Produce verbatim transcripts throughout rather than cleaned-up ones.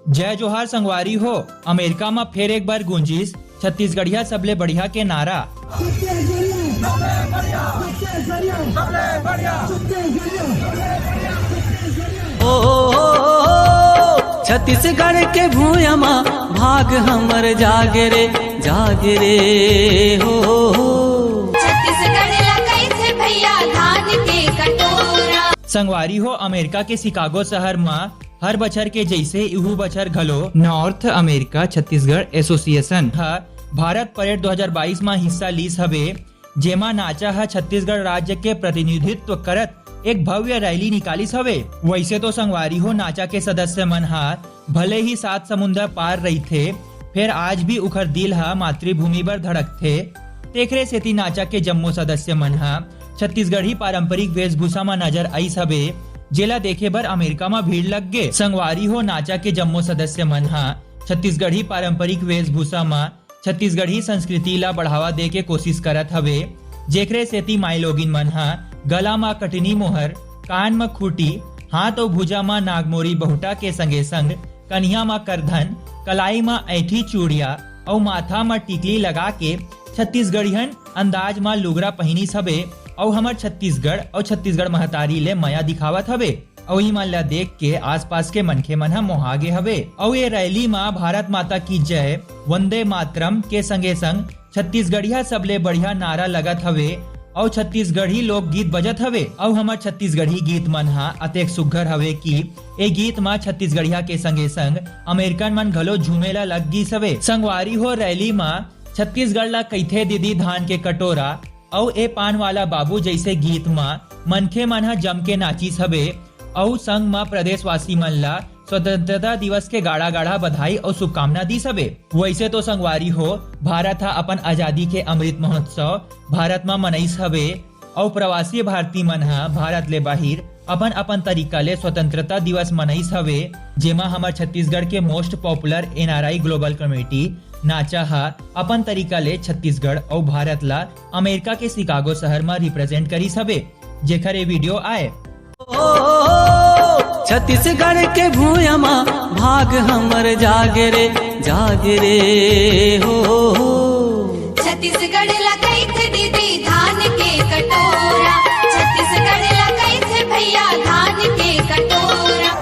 जय जोहार संगवारी हो। अमेरिका म फेर एक बार गूंजिस छत्तीसगढ़िया सबले बढ़िया के नारा। ओ, छत्तीसगढ़ के भूया मा भाग हमर जागे रे, जागे रे हो। छत्तीसगढ़ ला कहिथे भैया धान के कटोरा। संगवारी हो, अमेरिका के शिकागो शहर म हर बछर के जइसे इहू बछर घलो नॉर्थ अमेरिका छत्तीसगढ़ एसोसिएशन ह भारत परेड दो हज़ार बाईस म हिस्सा लीस हवे, जेमा नाचा ह छत्तीसगढ़ राज्य के प्रतिनिधित्व करत एक भव्य रैली निकालिस हवे। वइसे तो संगवारी हो, नाचा के सदस्य मन ह भले ही सात समुंदर पार रहिथे, फेर आज भी उखर दिल ह मातृभूमि बर धड़कथे। तेखरे सेती नाचा के जम्मो सदस्य मन ह छत्तीसगढ़ी पारंपरिक वेशभूषा म नजर आइस हवे, जेला देखे बर अमेरिका म भीड़ लग गे। संगवारी हो, नाचा के जम्मो सदस्य मन ह छत्तीसगढ़ी पारंपरिक वेशभूषा म छत्तीसगढ़ी संस्कृति ला बढ़ावा दे के कोशिश करत हवे, जेखरे सेती माईलोगिन मन ह गला म कटनी मोहर, कान म खूंटी, हाथ अउ भुजा म नागमोरी बहुटा के संगे संग कनिहा म करधन, कलाई म ऐंठी चूड़िया अउ माथा म टिकली लगा के छत्तीसगढ़ियन अंदाज म लुगरा पहिनिस हवे अउ हमर छत्तीसगढ़ अउ छत्तीसगढ़ महतारी ले मया दिखावत हवे। अउ इमन ला देख के आसपास के मनखे मन ह मोहा गे हवे। अउ ये रैली म भारत माता की जय, वंदे मातरम के संगे संग छत्तीसगढ़िया सबले बढ़िया नारा लगत हवे अउ छत्तीसगढ़ी लोकगीत बजत हवे अउ हमर छत्तीसगढ़ी गीत मन ह अतेक सुग्घर हवे कि ए गीत म छत्तीसगढ़िया के संगे संग अमेरिकन मन घलो झूमे ला लग गिस हवे। संगवारी हो, रैली म छत्तीसगढ़ ला कहिथे दीदी धान के कटोरा अउ ए पान वाला बाबू जइसे गीत म मनखे मन ह जम के नाचिस हवे अउ संग म प्रदेशवासी मन ला स्वतंत्रता दिवस के गाड़ा गाड़ा बधाई अउ शुभकामना दिस हवे। वइसे तो संगवारी हो, भारत ह अपन आजादी के अमृत महोत्सव भारत म मनइस हवे अउ प्रवासी भारतीय मन ह भारत ले बाहिर अपन अपन तरीका ले स्वतंत्रता दिवस मनइस हवे, जेमा हमर छत्तीसगढ़ के most popular NRI global committee नाचा ह अपन तरीका ले छत्तीसगढ़ अउ भारत ला अमेरिका के शिकागो शहर म रिप्रेजेंट करिस हवे, जेखर ये वीडियो आय। ओ, छत्तीसगढ़ के भूया मा भाग हमर जागे रे, जागे रे हो। छत्तीसगढ़ ला कहिथे दीदी धान के कटोरा, छत्तीसगढ़ ला कहिथे भैया धान के कटोरा।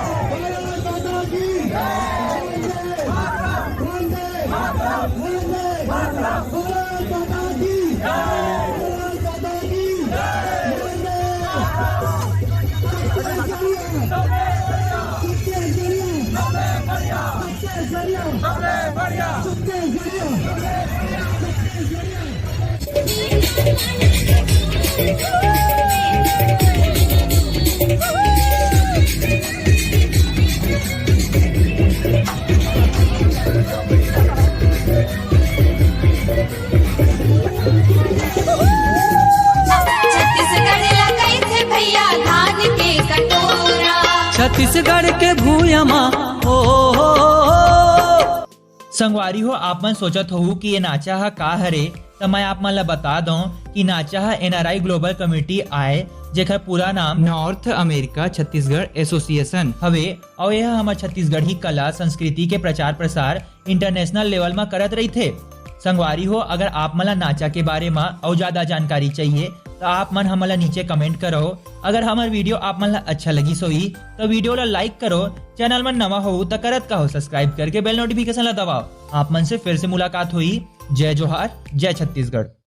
छत्तीसगढ़ ला कहिथे भैया धान के कटोरा। छत्तीसगढ़ के भूया मा हो, हो, हो, हो। संगवारी हो, आप मन सोचत होहू कि ये नाचा ह का हरे, त मैं आप मन ला बता दौं कि नाचा ह एनआरआई ग्लोबल कमेटी आय, जेकर पूरा नाम नॉर्थ अमेरिका छत्तीसगढ़ एसोसिएशन हवे, अउ यह हमर छत्तीसगढ़ी कला संस्कृति के प्रचार प्रसार इंटरनेशनल लेवल म करत रहिथे। संगवारी हो, अगर आप मन ला नाचा के बारे म अउ ज्यादा जानकारी चाहिए, त आप मन हमन ला नीचे कमेंट करो। अगर हमर वीडियो आप मन ला अच्छा लगिस होही, त वीडियो ला लाइक करो। चैनल म नवा हो, त करत का हो, सब्सक्राइब करके बेल नोटिफिकेशन ला दबाओ। आप मन से फिर से मुलाकात होही। जय जोहार, जय छत्तीसगढ़।